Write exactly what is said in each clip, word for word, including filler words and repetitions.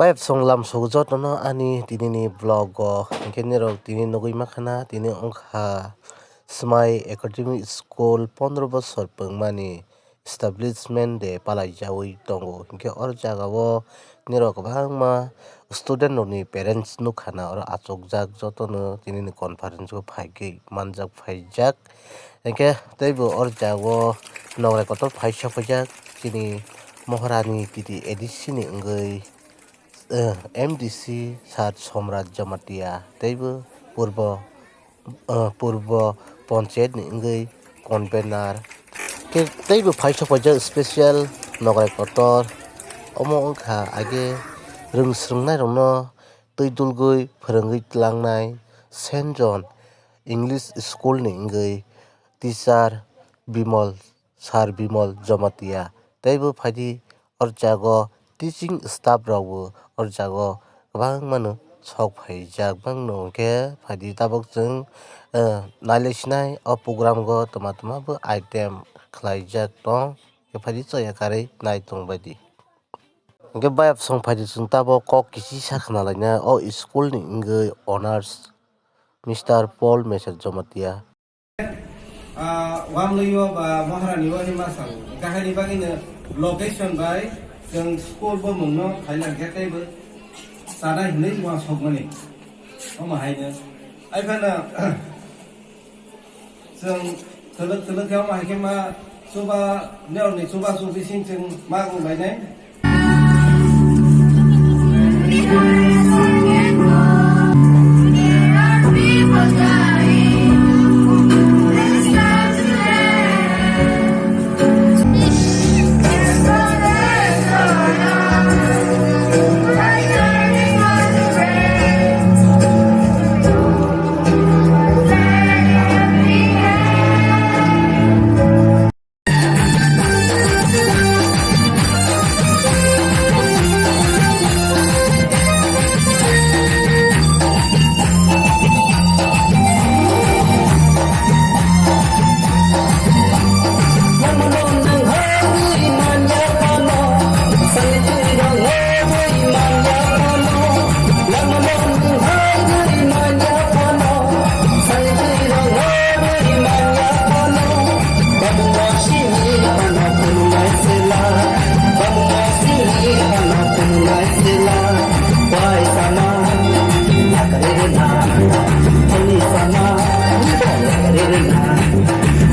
Bayapsong lamsok jotono ani tinini vlog o, hinkhe nirok tini nugwi mankha na, tini wngkha Smai Academy School pondro bosor pungmani establishment day palaijawi tongo, hinkhe oro jagao nirok kwbangma student rokni parents nukha na, oro achukjak jotono tinini conference o phaigwi manjak phaijak. Hinkhe teibo oro jagao nograi kotor phai sokphaijak chini Moharani T T A D C ni wngwi, eh, M D C Sir Somraj Jamatia teibo purbo, eh, purbo ponchayat ni wngwi convener. Khe teibo phai sokphaijak special nograi kotor. Omo wngkha age rwng swrwngnairokno twi dulgwi phwrwngwi tlangnai Saint John English School ni wngwi teacher Bimol, Sir Bimol Jamatia teibo phaidi. Oro jago teaching staff rokbo oro jago kwbangmano sok phaijak, bangno hwnkhe phaidi tabuk chwng, eh, nailaisinai o program o twma twma bo item khlaijak tong, hwnkhe phaidi choya karwi nai tongbaidi. Hwnkhe bayapsong phaidi chwng tabuk kok kisi sa khna lainai o school ni wngwi owners Mister Paul Meser Jamatia. Ah, wamlwi o ba Maharani o hima sao. Kahini bagwi no location bai chwng school bo mungno khailang khe teibo chanai hinwi uansukmani. Omo haino. Ai phano chwng twlwk twlwk khe omo hai khe ma chuba, norokni chuba chubising chwng ma wng lainai.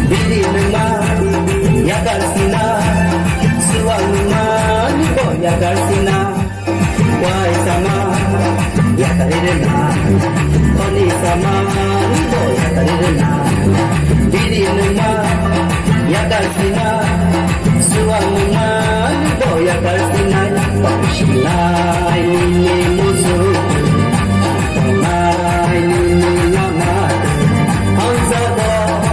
Bini nungma yagar sina, suang nungma nibo yagar sina. Wai sama yakari rena, honi sama nibo yakari rena. Bini nungma yakar sina, suang nungma nibo yakar sina. Lai nini musu, lai nini lama, hangsa bo.